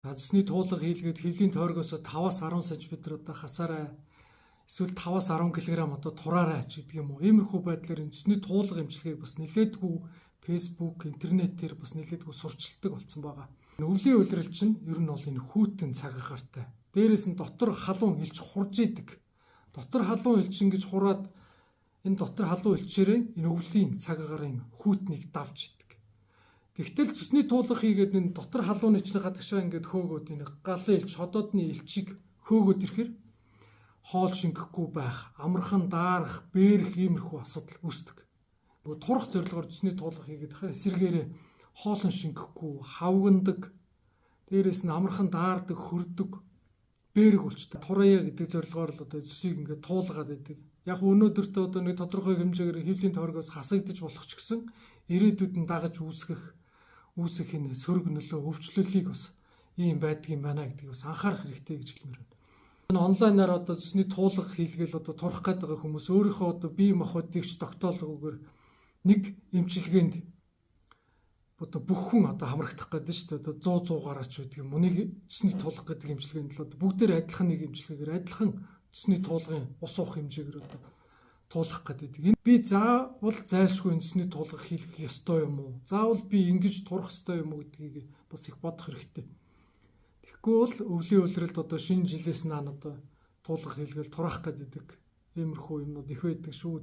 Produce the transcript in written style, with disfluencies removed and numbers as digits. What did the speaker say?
За цөсний туулга хийлгээд хөвлийн тойргоос 5-аас 10 см одоо хасаарай. Эсвэл 5-аас 10 кг одоо тураарай ч гэдэг юм уу. Иймэрхүү байдлаар энэ цөсний туулга эмчилгээг бас нэлээдгүй Facebook, интернетээр бас нэлээдгүй сурчилдаг болсон байгаа. Өвлийн улирал чинь ер нь бол энэ хүйтэн цаг агаартай. Дээрээс нь дотор халуун элч хурж идэг. Дотор халуун элч ингэж хураад энэ дотор халуун элчээрээ энэ өвлийн цаг агаарын хүйтнийг давж идэг. Тэгтэл цөсний туулга хийгээд энэ дотор халуун элчний гадагшаа ингээд хөөгөөд энэ галын элч, ходоодны элчийг хөөгөөд ирэхээр хоол шингэхгүй байх, амархан даарах, бээрэх иймэрхүү асуудал үүсдэг. Нөгөө турах зорилгоор цөсний туулга хийгээд тэгэхээр эсэргээрээ хоолн шингэхгүй, хавгандаг, дээрээс нь амархан даардаг, хөрдөг, бэрэг болчтой. Турая гэдэг зорилгоор л одоо цөсийг ингээд туулгаад байдаг. Яг өнөөдөртөө одоо нэг тодорхой хэмжээгээр хөвлийн тойргоос хасагдаж болох ч гэсэн ирээдүйд нь дагаж үүсгэх энэ сөрөг нөлөө, өвчлөлийг бас ийм байдаг юм байна гэдгийг бас анхаарах хэрэгтэй гэж хэлмээр байна. Энэ онлайнаар одоо цөсний туулга хийлгээл одоо турах гээд байгаа хүмүүс өөрийнхөө одоо бие махбодыг ч тогтоолгүйгээр нэг эмчилгээнд одоо бүх хүн одоо хамрагдах гэдэг шүү дээ. Одоо 100 100 гараач байдаг юм. Нэг цөсний туулга гэдэг эмчилгээнд л одоо бүгдээр адилхан нэг эмчилгээгээр адилхан цөсний туулгын ус уух хэмжээгээр одоо туулгах гэдэг. Энэ би заавал зайлшгүй энэ цөсний туулга хийх ёстой юм уу? Заавал би ингэж турах ёстой юм уу гэдгийг бас их бодох хэрэгтэй. Тэгэхгүй бол өвлийн улиралд одоо шинэ жилээс наан одоо туулга хийлгээл турах гэдэг иймэрхүү юмнууд их байдаг шүү.